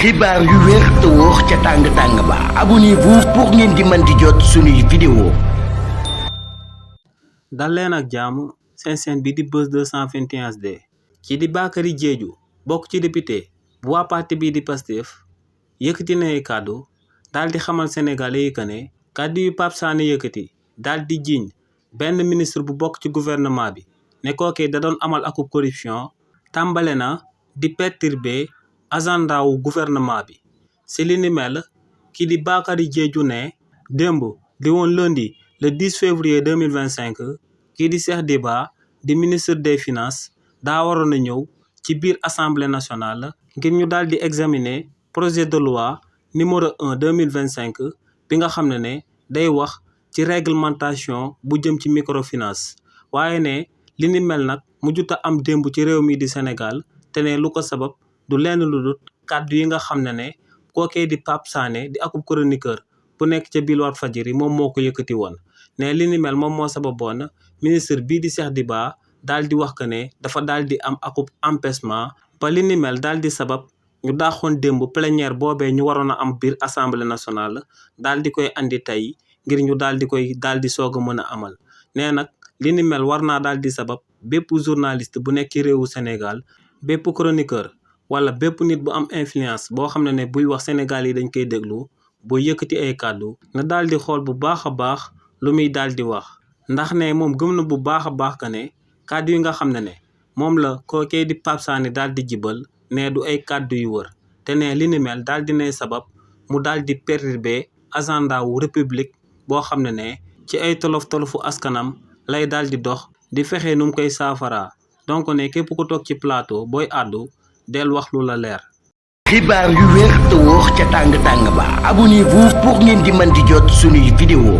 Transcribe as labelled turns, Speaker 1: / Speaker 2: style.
Speaker 1: xibaar yu wér te wóor ca tàng ba abonnez-vous pour ngeen di mën di jot suñuy vidéo.
Speaker 2: dal leen ak jaamu seen chaîne bi di Buzz 221 HD kii di Bakary Diédhiou bokk ci député bu waa parti bii di Pastef yëkkati na ay kàddu daal di xamal sénégalais yi que ne kàddu yu Pape Sané yëkkati daal di jiiñ benn ministre bu bokk ci gouvernement bi ne kookee da doon amal akub corruption tàmbale na di perturber agenda wu gouvernement bi si li ni mel kii di Bakary Diédhiou ne démb di woon lundi le 10 février 2025 kii di Cheikh Diba di ministre des finances daa waroon a ñëw ci biir assemblée nationale ngir ñu daal di examiner projet de loi numéro 1 2025 bi nga xam ne day wax ci réglementation bu jëm ci microfinance waaye ne li ni mel nag mujjut a am démb ci réew mi di Sénégal te ne lu ko sabab du lenn lu dul kàddu yi nga xam ne kookee di Pape Sané di akub chroniqueur bu nekk ca biir Walfadjri moom moo ko yëkkati woon ne li ni mel moom moo sababoon ministre bii di Cheikh Diba daal di wax que ne dafa daal di am akub empêchement ba li ni mel daal di sabab ñu daaxoon démb plénière boobee ñu waroon a am biir assemblée nationale daal di koy andi tey ngir ñu daal di soog a mën a amal nee nag li ni mel war naa daal di sabab bépp journaliste bu nekk ci réewu Sénégal bépp chroniqueur wala bépp nit bu am influence boo xam ne buy wax Sénégal yi dañ koy déglu boo yëkkati ay kàddu na daal di xool bu baax a baax lu muy daal di wax ndax ne moom gëm na bu baax a baax que ne kàddu yi nga xam ne moom la kookee di Pape Sané daal di jibal ne du ay kàddu yu wër te ne li ni mel daal di nay sabab mu daal di perturber agenda wu république boo xam ne ci ay tolofu askanam lay daal di dox di fexe nu mu koy saafaraa donc ne képp ku toog ci plateau booy àddu del wax lu la leer.
Speaker 1: xibaar yu wér te wóor ca tàng ba abonnez-vous pour ngeen di mën di jot suñuy vidéo.